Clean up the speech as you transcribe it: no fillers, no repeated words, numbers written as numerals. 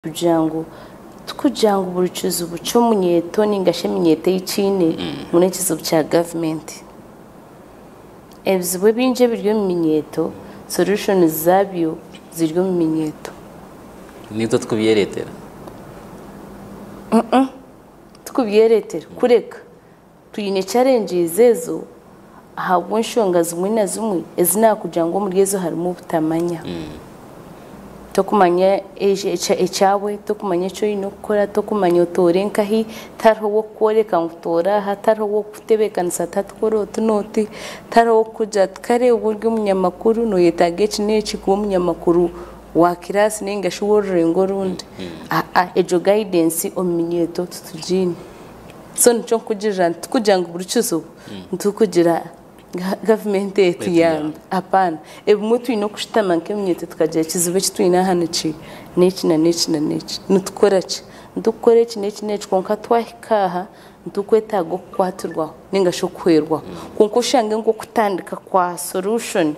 Kugira ngu tikugira ngu buri kizibu ky'omunyeeto ninga shi eminyeeto ei kiine ngu n'ekizibu kya gavumenti. Ebizibu ebingi ebiri omu minyeeto, solutions zaabyo ziri omu minyeeto. Naitwe tikubyereetera? Tikubyereetera kureka twine challenges ezo ahabw'enshonga zimwe na zimwe ezi naakugira ngu omuri ezo harimu obutamanya. Tokumanya ekyawe, tokumanya eki oine kukora, tokumanya otoore nkahi, tihariho ow'okukworeka ngu toora aha, tihariho ow'okukutebeekanisa ati hati kora oti n'oti, tihariho ow'okukugira ati kare obu ori omunyamakuru nooyetaaga eki n'eki kuba omunyamakuru wa kiraasi nainga shi ow'orurengo orundi. Aa egyo guidance omu minyeeto titugiine. So nikyo nkugirira nti tikugira ngu buri kizibu nitukugira gavumenti etuyambe apaana. Ebimwe twine okushutama nk'eminyeeto tukagira ekizibu eki twine aha niki n'eki na n'eki na n'eki. Nitukora ki? Nitukora eki n'eki n'eki kwonka twahika aha nitukwetaaga okukwatirwaho ninga shi okuhwerwaho. Kwonka oshange ngu okutandika kwa solution.